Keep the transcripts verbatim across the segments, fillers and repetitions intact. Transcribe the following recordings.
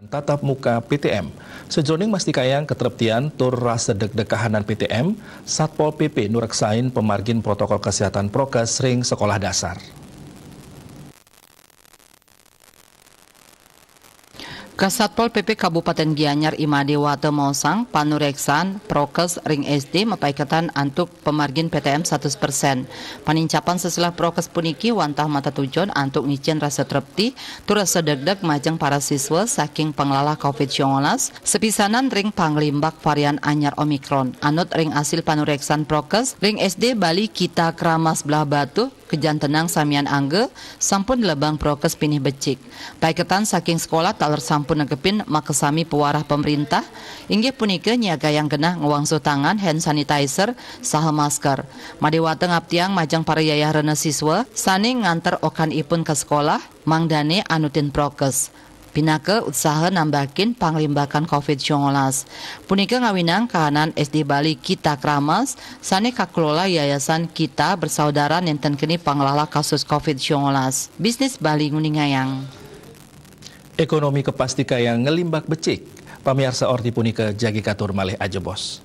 tatap muka P T M. Sajroning mastikayang katreptian tur rasa degdeg kahanan P T M, Satpol P P nureksain pamargin protokol kesehatan prokes ring sekolah dasar. Kasatpol P P Kabupaten Gianyar I Made Wate maosang panureksan prokes ring S D mapaiketan antuk pamargin P T M satus persen. Panincapan sesilah prokes puniki wantah matatujon antuk ngicen rasa trepti tur rasa degdeg majeng para siswa saking panglalah covid sembilan belas, sapisanan ring panglimbak varian anyar Omikron. Anut ring asil panureksan prokes ring S D Bali Kita Kramas Blahbatuh, kajantenang samian angga, sampun nlebang prokes pinih becik. Paiketan saking sekolah taler sampun negepin makasami pawarah pamrintah, inggih punika nyiagayang genah ngwangsuh tangan, hand sanitizer, saha masker. Made Wate ngaptiang majeng para yayahrana siswa sane nganter okanipun ka sekolah, mangdane anutin prokes. Pinaka utsaha nambakin panglimbakan covid sembilan belas. Punika ngawinang kahanan S D Bali Kita Kramas sane kakelola Yayasan Kita Bersaudara nenten keni panglalah kasus covid sembilan belas. Bisnis Bali nguningayang. Ekonomi kapastikayang nglimbak becik. Pamiarsa, orti punika jagi katur malih ajebos.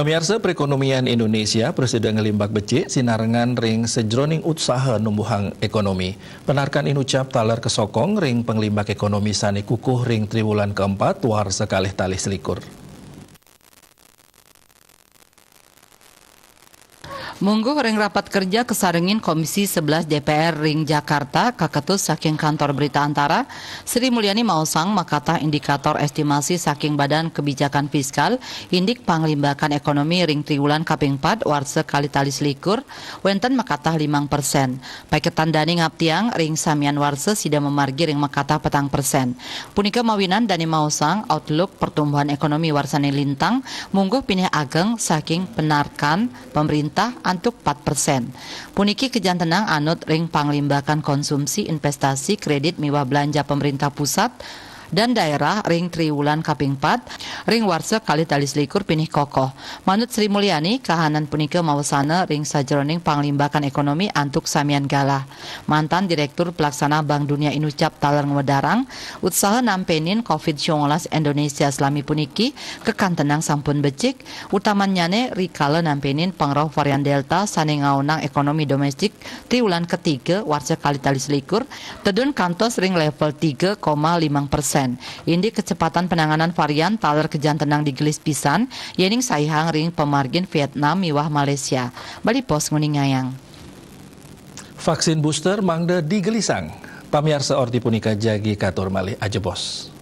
Pamiarsa, perekonomian Indonesia prasida nglimbak becik sinarengan ring sajroning utsaha numbuhang ekonomi. Panarkan inucap taler kasokong ring panglimbak ekonomi sane kukuh ring triwulan kaempat warsa kalih tali selikur. Mungguh ring rapat kerja kasarengin Komisi sebelas D P R ring Jakarta, kaketus saking Kantor Berita Antara, Sri Mulyani maosang makatah indikator estimasi saking Badan Kebijakan Fiskal, indik panglimbakan ekonomi ring triwulan kaping pat warsa kalih tali selikur, wenten makatah limang persen. Paiketan dane ngaptiang ring samian warsa sida mamargi ring makatah petang persen. Punika mawinan dane maosang outlook pertumbuhan ekonomi warsane lintang mungguh pinih ageng saking panarkan pamrintah antuk pat persen. Puniki kajantenang anut ring panglimbakan konsumsi, investasi, kredit miwah belanja pamrintah pusat dan daerah ring triwulan kaping pat ring warsa kalih tali selikur pinih kokoh. Manut Sri Mulyani, kahanan punika mawasana ring sajeroning panglimbakan ekonomi antuk samian galah. Mantan Direktur Pelaksana Bank Dunia inucap taler ngwedarang, utsaha nampenin covid sembilan belas Indonesia salami puniki kakantenang sampun becik, utamannyane rikala nampenin pangrauh varian Delta sane ngaonang ekonomi domestik triwulan ketiga warsa kalih tali selikur tedun kantos ring level tiga koma limang persen. Indik kecepatan penanganan varian taler kajantenang digelis pisan, yening saihang ring pamargin Vietnam miwah Malaysia. Bali Post nguningayang. Vaksin booster mangda digelisang. Pamiarsa, orti punika jagi katur malih ajebos.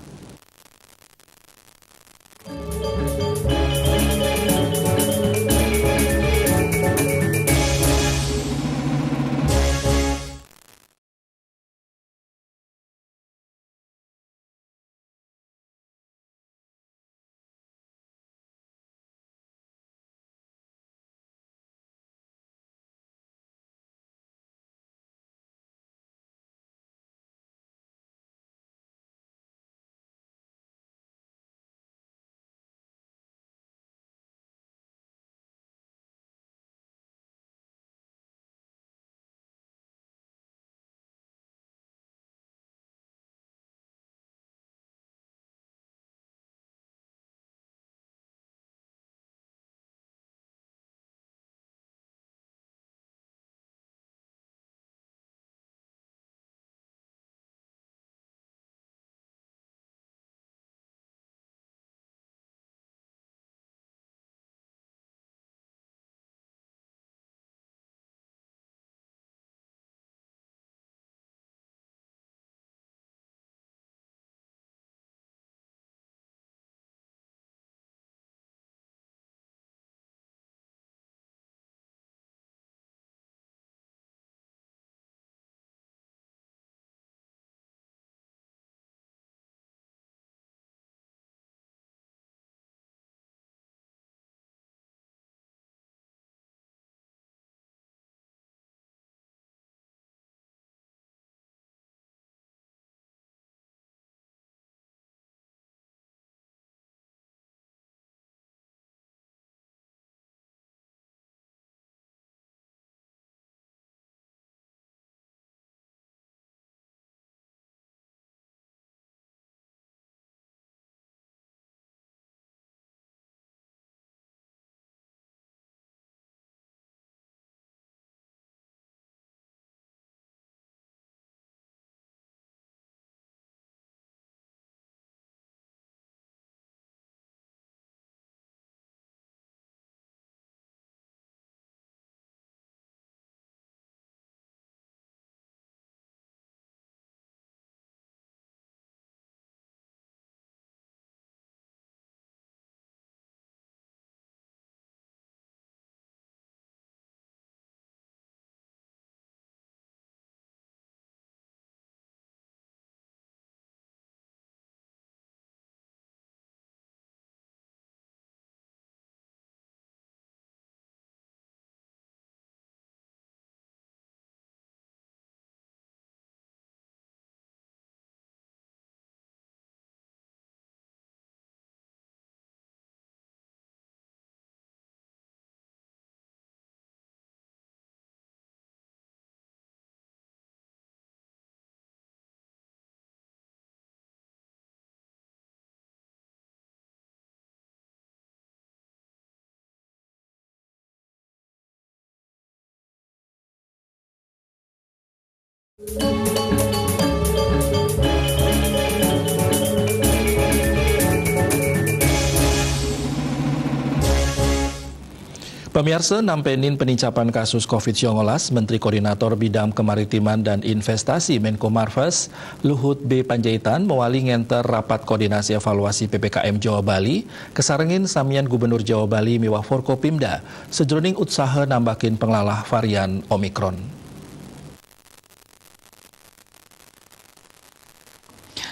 Pamiarsa, nampenin penincapan kasus covid sembilan belas, Menteri Koordinator Bidang Kemaritiman dan Investasi Menko Marves, Luhut B Panjaitan, mawali ngenter rapat koordinasi evaluasi P P K M Jawa Bali, kasarengin samian Gubernur Jawa Bali miwah Forkopimda, sajroning utsaha nambakin panglalah varian Omikron.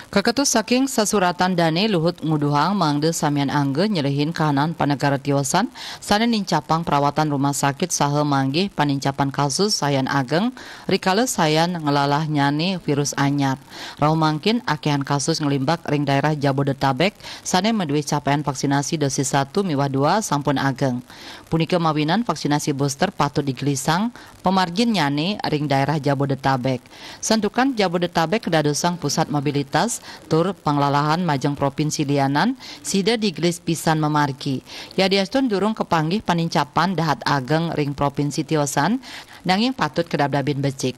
Kaketus saking sasuratan dane, Luhut nguduhang mangda samian angga nyelehin kahanan panegara tiosan sane nincapang perawatan rumah sakit saha manggih panincapan kasus sayan ageng rikala sayan nglalahnyane virus anyar. Rauh mangkin akehan kasus nglimbak ring daerah Jabodetabek sane madue capaian vaksinasi dosis satu miwah dua sampun ageng. Punika mawinan vaksinasi booster patut digelisang pamarginnyane ring daerah Jabodetabek. Santukan Jabodetabek kadadosang pusat mobilitas tur panglalahan majeng provinsi lianan sida digelis pisan mamargi. Yadiastun durung kapanggih panincapan dahat ageng ring provinsi tiosan, nanging patut kadabdabin becik.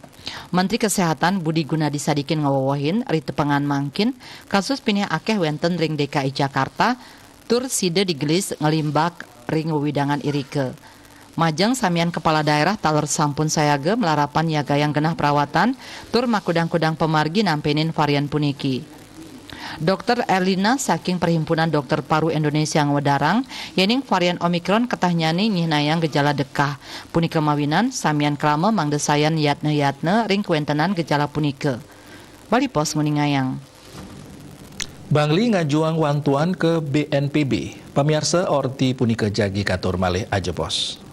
Menteri Kesehatan Budi Gunadi Sadikin ngawewehin, ri tepengan mangkin, kasus pinih akeh wenten ring D K I Jakarta, tur sida digelis nglimbak ring wewidangan irika. Majeng samian kepala daerah taler sampun sayaga malarapan nyagayang genah perawatan tur makudang-kudang pamargi nampenin varian puniki. Dokter Erlina saking Perhimpunan Dokter Paru Indonesia ngwedarang, yening varian Omikron ketahnyane nyihnayang gejala dekah. Punika mawinan, samian krama mangda sayan yatna-yatna ring kawentenan gejala punika. Bali Post nguningayang. Bangli ngajuang wantuan ka B N P B. Pamiarsa, orti punika jagi katur malih ajebos.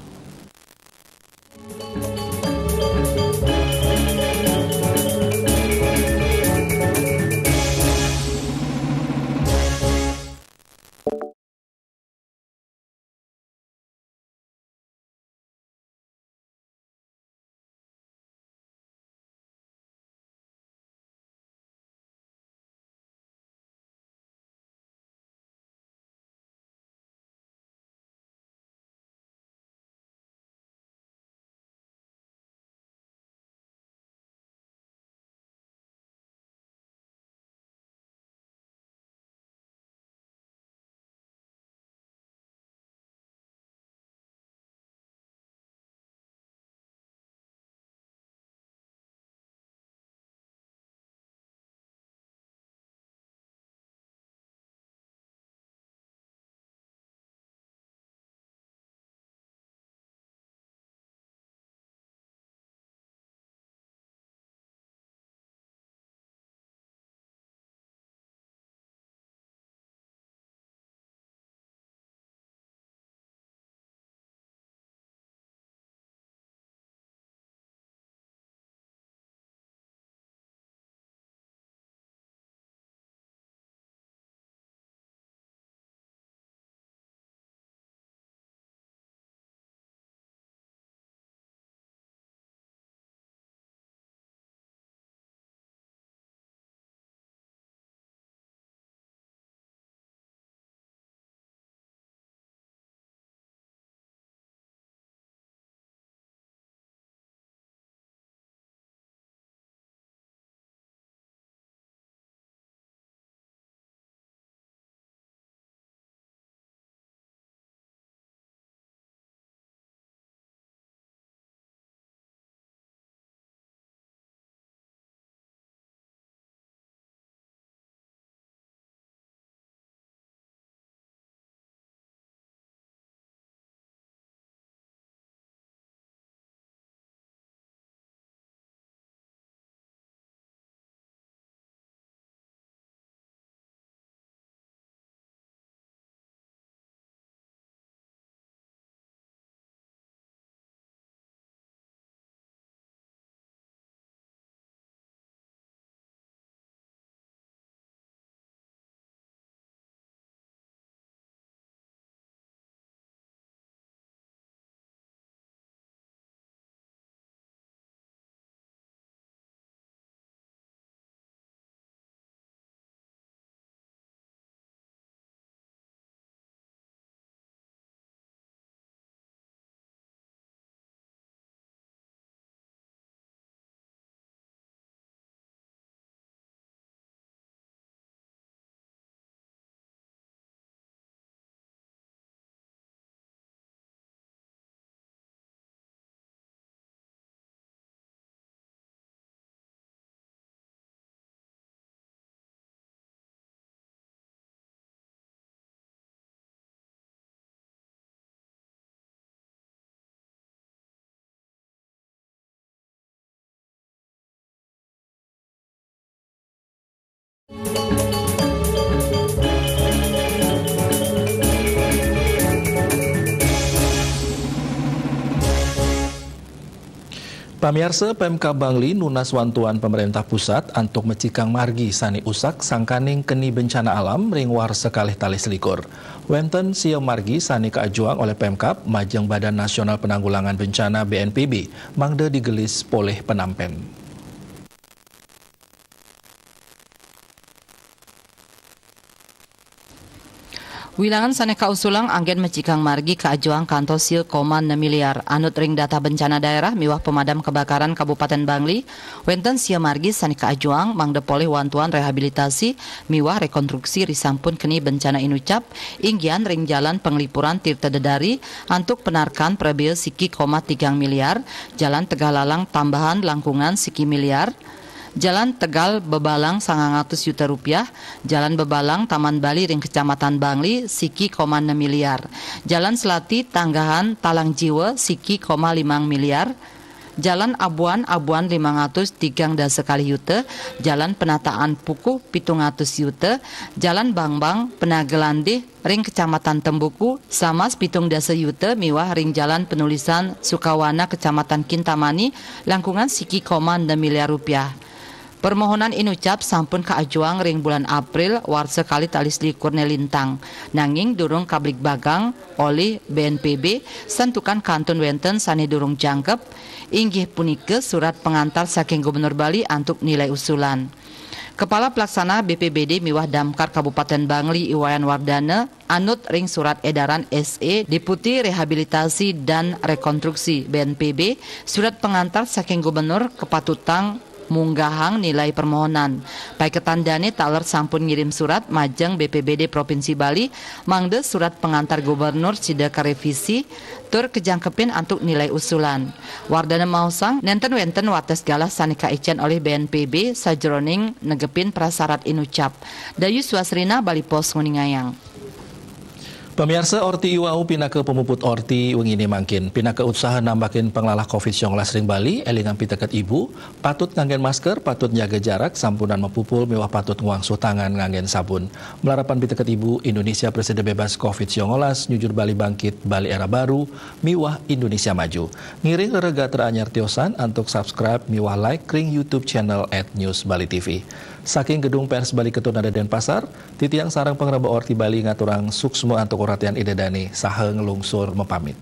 Pamiarsa, Pemkab Bangli nunas wantuan pemerintah pusat antuk mecikang margi sane usak sangkaning keni bencana alam ring warsa kalih tali selikur. Wenten sia margi sane kaajuang olih Pemkab majeng Badan Nasional Penanggulangan Bencana B N P B mangda digelis polih penampen. Wilangan sane kausulang anggen mecikang margi kaajuang kantos sia koma enam miliar. Anut ring data bencana daerah miwah pemadam kebakaran Kabupaten Bangli, wenten sia margi sane kaajuang mangda polih wantuan rehabilitasi miwah rekonstruksi risampun keni bencana inucap, inggihan ring Jalan Penglipuran Tirta Dedari antuk penarkan prabea siki koma tigang miliar, Jalan Tegal Lalang Tambahan langkungan siki miliar, Jalan Tegal Bebalang sangang atus yuta rupiah, Jalan Bebalang Taman Bali ring Kecamatan Bangli siki koma enam miliar, Jalan Selati Tanggahan Talang Jiwa siki koma limang miliar, Jalan Abuan Abuan limang atus tigang dasa kalih yuta, Jalan Penataan Pukuh pitung atus yuta, Jalan Bangbang Penaga Landih ring Kecamatan Tembuku, samas pitung dasa yuta miwah ring Jalan Penulisan Sukawana Kecamatan Kintamani, langkungan siki koma enam miliar rupiah. Permohonan inucap sampun kaajuang ring bulan April warsa kalih tali selikur ne lintang, nanging durung kabligbagang olih B N P B santukan kantun wenten sane durung jangkep, inggih punika surat pengantar saking Gubernur Bali antuk nilai usulan. Kepala Pelaksana B P B D miwah Damkar Kabupaten Bangli I Wayan Wardana, anut ring surat edaran S E Deputi Rehabilitasi dan Rekonstruksi B N P B, surat pengantar saking Gubernur kapatutang munggahang nilai permohonan. Paiketan dane taler sampun ngirim surat majeng B P B D Provinsi Bali, mangda surat pengantar Gubernur sida karevisi tur kajangkepin antuk nilai usulan. Wardana maosang, nenten wenten wates galah sane kaicen olih B N P B sajeroning negepin prasarat inucap. Dayu Swasrina, Bali Post, nguningayang. Pamiarsa, orti iwau pinaka pamuput orti wengine mangkin. Pinaka usaha nambakin panglalah covid sembilan belas ring Bali, elingang piteket ibu, patut nganggen masker, patut nyaga jarak, sampunang mapupul miwah patut ngwangsuh tangan nganggen sabun. Malarapan piteket ibu, Indonesia Prasida Bebas covid sembilan belas, nyujur Bali Bangkit, Bali Era Baru, miwah Indonesia Maju. Ngiring rereh gatra anyar tiosan antuk subscribe miwah like ring YouTube channel at News Bali T V. Saking Gedung Pers Bali Ketua Nada Denpasar, titiang sareng pangreba Orti Bali ngaturang suksma antuk ratian Ida Dane saha nglungsur mapamit.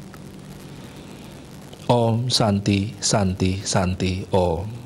Om Santi, Santi, Santi, Om.